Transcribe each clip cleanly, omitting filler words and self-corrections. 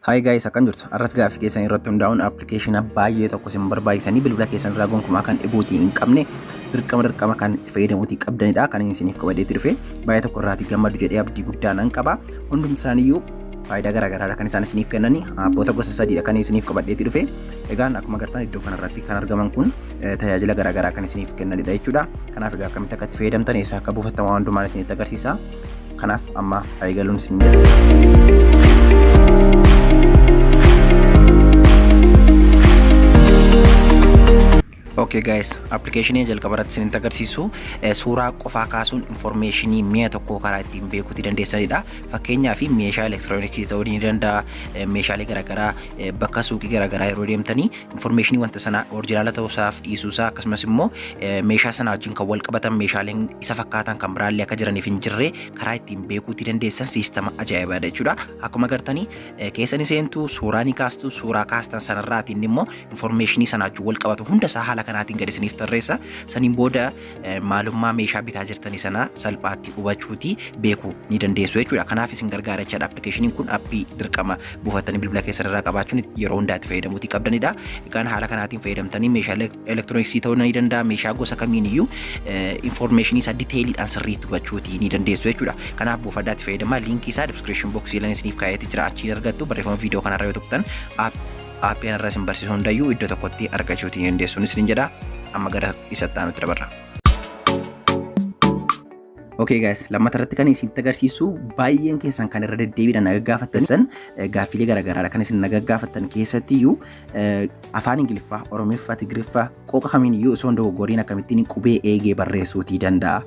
Hi guys, akkam jirtu? Har'as gaaffii keessan irratti hundaa'uun appilikeeshina baay'ee tokko isin barbaachisanii bilbila keessan irraa gonkumaa kan dhibuutii hin qabne, dirqama dirqama kan itti fayyadamuutii qabdanidha. Kan inni isiniif qabadheetti dhufe baay'ee tokko irraatii gammadu jedhee abdii guddaa nan qaba. Hundumti isaaniiyyuu faayidaa garaagaraadha kan isaan isiniif kennani. Aappoota gosa sadiidha kan isiniif qabadheetti dhufe. Egaan akkuma agartan iddoo kanarratti kan argaman kun tajaajila garaagaraa kan isiniif kennanidha jechuudha. Kanaaf egaa akkamitti akka itti fayyadamtan, eessa akka buufattan waan hundumaan isinitti agarsiisa. Kanaaf amma eegaluun isin jedha. Okay guys, appilikeeshinii jalqaba irratti isinitti agarsiisu suuraa qofaa kaasuun informeeshinii mi'a tokkoo karaa ittiin beekuutii dandeessanidha. Fakkeenyaaf meeshaa elektirooniksii ta'uu ni danda'a, meeshaalee garaagaraa bakka suuqii garaagaraa yeroo deemtanii informeeshinii wanta sanaa orijinaala ta'uusaaf dhiisuusaa, akkasumas immoo meeshaa sana wajjin kan wal qabatan meeshaaleen isa fakkaatan kan biraallee akka jiraniif hin jirre karaa ittiin beekuutii dandeessan siistama ajaa'ibaadha jechuudha. Akkuma agartanii keessa ni seentu, suuraa ni kaastu, suuraa kaastan sanarraatiin immoo informeeshinii sana wajjin wal qabatu hunda isaa haala kanaatiin gadi isiniif tarreessa. Saniin booda maalummaa meeshaa bitaa jirtanii sana salphaatti hubachuuti beekuu ni dandeessu jechuudha. Kanaaf isin gargaara jechaadha. Appilikeeshiniin kun appii dirqama buufattanii bilbila keessan irraa qabaachuun yeroo hundaa itti fayyadamuutii qabdanidha. Egaan haala kanaatiin fayyadamtanii meeshaalee elektirooniksii ta'uu ni danda'a. Meeshaa gosa kamiin iyyuu informeeshinii isaa diteeliidhaan sirriitti hubachuutii ni dandeessu jechuudha. Kanaaf buufadhaa itti fayyadamaa. Liinkii isaa description box jedhan isiniif kaa'eeti jira. Achiin argattu. Barreeffama viidiyoo kanarra yoo tuqxan aappii kanarra isin barsiisu hundayyuu iddoo tokkotti argachuutii dandeessuun isin jedha. Amma gara isatti aanutti dabarra. Okay guys, lammata irratti kan isinitti agarsiisu baay'een keessan kan irra deddeebiidhaan na gaggaafattan san gaaffiilee garaagaraadha kan isin na gaggaafattan. Keessatti iyyuu afaan Ingiliffaa, Oromiffaa, Tigiriffaa, qooqa kamiin iyyuu osoo hin dogoggoriin akkamittiin qubee eegee barreessuutii danda'a?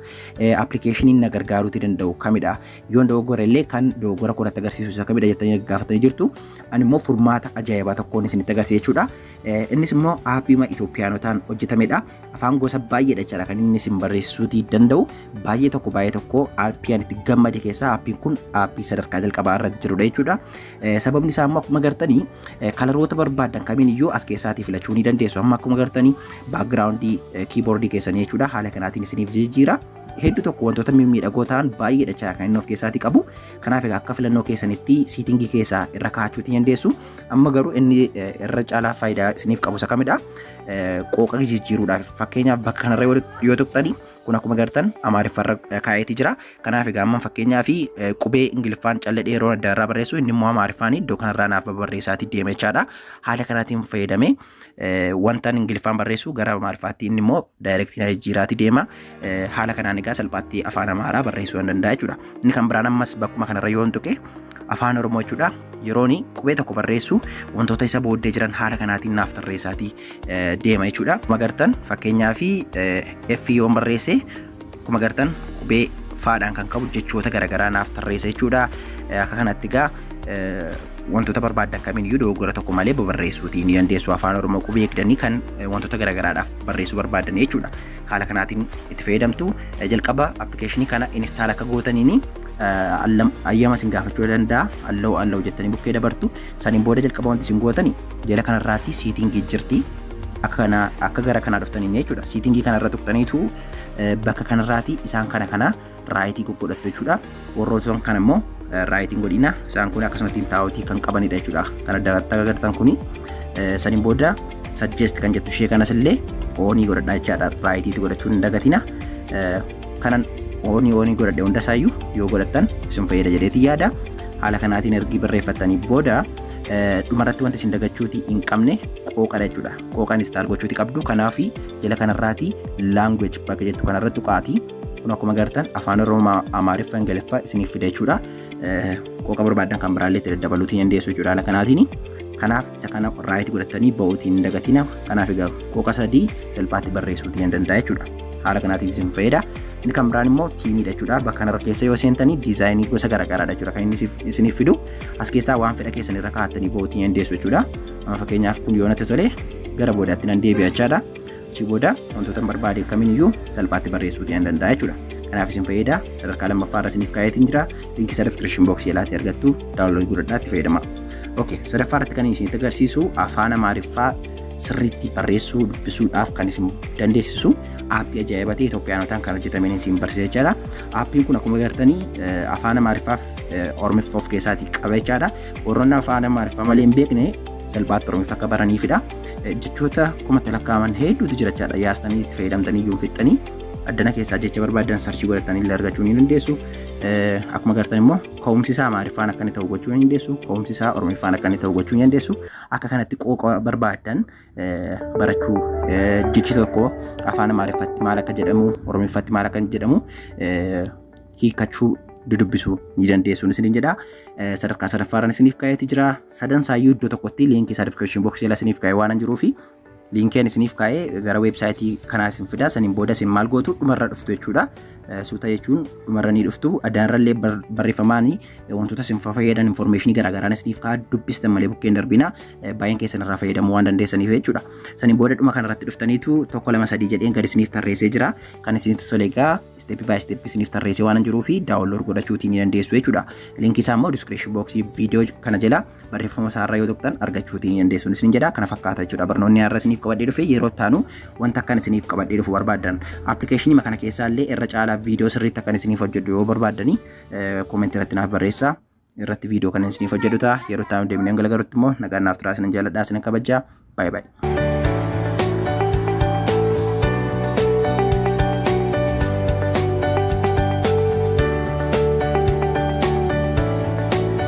Appilikeeshiniin na gargaaruutii danda'u kamidha? Yoon dogoggore illee kan dogoggora koo natti agarsiisu isa kamidha jettanii gaafatanii jirtu. Ani immoo furmaata ajaa'ibaa tokkoon isinitti agarsiisa jechuudha. Innis immoo aappii Itoophiyaanotaan hojjetamedha. Afaan gosa baay'eedha jechaadha kan inni isin barreessuutii danda'u. Baay'ee tokko baay'ee tokko aappii ani itti gammade keessaa aappiin kun aappii sadarkaa jalqabaa irra jirudha jechuudha. Sababni isaa immoo akkuma agartanii kalaroota barbaadan kamiin iyyuu as keessaatii filachuu ni dandeessu. Amma akkuma agartanii baakgiraawundii kiiboordii keessanii jechuudha haala kanaatiin isiniif jijjiira. Hedduu tokko wantoota mimmiidhagoo ta'an baay'eedha jechaadha kan inni of keessaatii qabu. Kanaaf egaa akka filannoo keessanitti siitingii keessaa irra kaa'achuutii dandeessu. Amma garuu inni irra caalaa faayidaa isiniif qabu isa kamidha? Qooqa jijjiiruudhaaf, fakkeenyaaf bakka kanarra yoo tuqxanii, kun akkuma agartan Amaariffarra kaa'eeti jira. Kanaaf egaa amma fakkeenyaaf qubee Ingiliffaan callee yeroo adda irraa barreessu, inni immoo Amaariffaan iddoo kanarraa naaf barreessaatii deema jechaadha. Haala kanaatiin fayyadamee wanta Ingiliffaan barreessu gara Amaariffaatti inni immoo daayirektii na jijjiiraatii deema. Haala kanaan egaa salphaatti afaan Amaaraa barreessuu hin danda'a jechuudha. Inni kan biraan ammas bakkuma kanarra yoo hin tuqe afaan Oromoo jechuudha. Yeroon qubee tokko barreessu wantoota isa booddee jiran haala kanaatiin naaf tarreessaatii deema jechuudha. Akkuma agartan fakkeenyaaf F yoon barreesse, akkuma agartan qubee faadhaan kan qabu jechoota garaagaraa naaf tarreessa jechuudha. Akka kanatti egaa wantoota barbaadan kamiin iyyuu dogoggora tokko malee barreessuutii ni dandeessu. Afaan Oromoo qubee eegdanii kan wantoota garaagaraadhaaf barreessuu barbaadan jechuudha. Haala kanaatiin itti fayyadamtu. Jalqaba appilikeeshinii kana install akka gootaniin ayyama isin gaafachuu danda'a. Allow allow jettanii bukkee dabartu. Saniin booda jalqaba wanti isin gootani jala kanarraati siitingii jirti. Akka kana akka gara kanaa dhuftaniin jechuudha. Siitingii kanarra tuqxaniitu bakka kanarraati isaan kana kana raayitii goggodhattu jechuudha. Warroota kana immoo raayitiin godhina. Isaan kun akkasumatti taa'utii kan qabanidha jechuudha. Kan adda agartan kuni saniin booda suggest kan jettu ishee kanas illee oonii godhadhaa jechaadha. Raayitiitti godhachuun hin dagatina. Kanan oonii oonii godhadhe hundasaayyuu yoo godhattan isin fayyada jedheeti yaada. Haala kanaatiin ergi barreeffattanii booda dhumarratti wanti isin dagachuuti hin qabne qooqadha jechuudha. Qooqaan install gochuuti qabdu. Kanaaf jala kanarraati language bakka jettu kanarratti tuqaatii, kun akkuma agartan afaan Oromoo, Amaariffa, Ingiliffaa isiniif fida jechuudha. Qooqa barbaadan kan biraallee itti daddabaluutii dandeessu jechuudha haala kanaatiin. Kanaaf isa kana right godhatanii ba'uutiin hin dagatina. Kanaaf egaa qooqa sadii salphaatti barreessuutii hin danda'a jechuudha. Haala kanaatiin isin fayyada. Inni kan biraan immoo tiimiidha jechuudha. Bakka kanarra keessa yoo seentanii diizaayinii gosa garaagaraadha jechuudha kan inni isiniif fidu. As keessaa waan fedha keessan irra kaa'attanii ba'uutii dandeessu jechuudha. Amma fakkeenyaaf kun yoo natti tole gara boodaatti nan deebi'a jechaadha. Achi booda wantoota hin barbaade kamiiniyyuu salphaatti barreessuutii hin danda'a jechuudha. Kanaaf isin fayyada. Sadarkaa lammaffaa irra isiniif kaa'eetiin jira. Linkii isaa description box jalaatti argattu, download godhadhaa itti fayyadama. Okay, sadaffaa irratti kan isinitti agarsiisu afaan Amaariffaa sirriitti barreessuu dubbisuudhaaf kan isin dandeessisu aappii ajaa'ibaa ta'e Itoophiyaanotaan kan hojjetameen isin barsiisa jechaadha. Aappiin kun akkuma agartanii afaan Amaariffaaf Oromiffa of keessaatii qaba jechaadha. Warroonni afaan Amaariffaa malee hin beekne salphaatti Oromiffa akka baraniifidha. Jechoota kumatti lakkaa'aman hedduutu jira jechaadha. Yaastanii itti fayyadamtanii iyyuu fixxanii addana keessaa jecha barbaadan search godhatanii illee argachuu ni dandeessu. Akkuma agartan immoo ka'umsi isaa Amaariffaan akka inni ta'u gochuu ni dandeessu. Ka'umsi isaa Oromiffaan akka inni ta'u gochuu ni dandeessu. Akka kanatti qooqa barbaadan barachuu, jechi tokko afaan Amaariffatti maal akka jedhamu, Oromiffatti maal akka jedhamu hiikkachuu, dudubbisuu ni dandeessu isiniin jedha. Sadarkaa sadaffaarran isiniif kaa'eeti jira. Sadan isaayyuu iddoo tokkotti liinkii isaa description box jala isiniif kaa'ee waan jiruu fi liinkeen isiniif kaa'ee gara weebsaayitii kanaa isin fida. Saniin booda isin maal gootu? Dhumarra dhuftu jechuudha. Suuta jechuun dhumarra ni dhuftu. Addaanirrallee barreeffamaanii wantoota isin fayyadan, information garaagaraan isiniif kaa'aa, dubbistan malee bukkeen darbina, baay'een keessan irraa fayyadamuu waan dandeessaniif jechuudha. Saniin booda dhuma kanarratti dhuftaniitu tokko, lama, sadii jedheen gadi isiniif tarreessee jira. Kan isinitti tole egaa step by step isiniif tarreessee waan jiruu fi download godhachuutii ni dandeessu jechuudha. Liinkii isaa immoo description box viidiyoo kana jala barreeffama isaarra yoo tuqxan argachuutii ni dandeessu isin jedha. Kana fakkaata jechuudha. Barnoonni har'a isiniif qabadhee dhufe, yeroo taanu wanta akkan isiniif qabadhee dhufu barbaadan, appilikeeshinii kana keessaa illee irra caalaa viidiyoo sirriitti akkan isiniif hojjedhu yoo barbaaddanii, koomentii irratti naaf barreessaa. Irratti viidiyoo kan isiniif hojjedhu ta'a. Yeroo taanu deemnee galagarutti immoo nagaan naaf turaa. Isinan jaalladhaa, isinan kabajaa. Baay'ee baay'ee.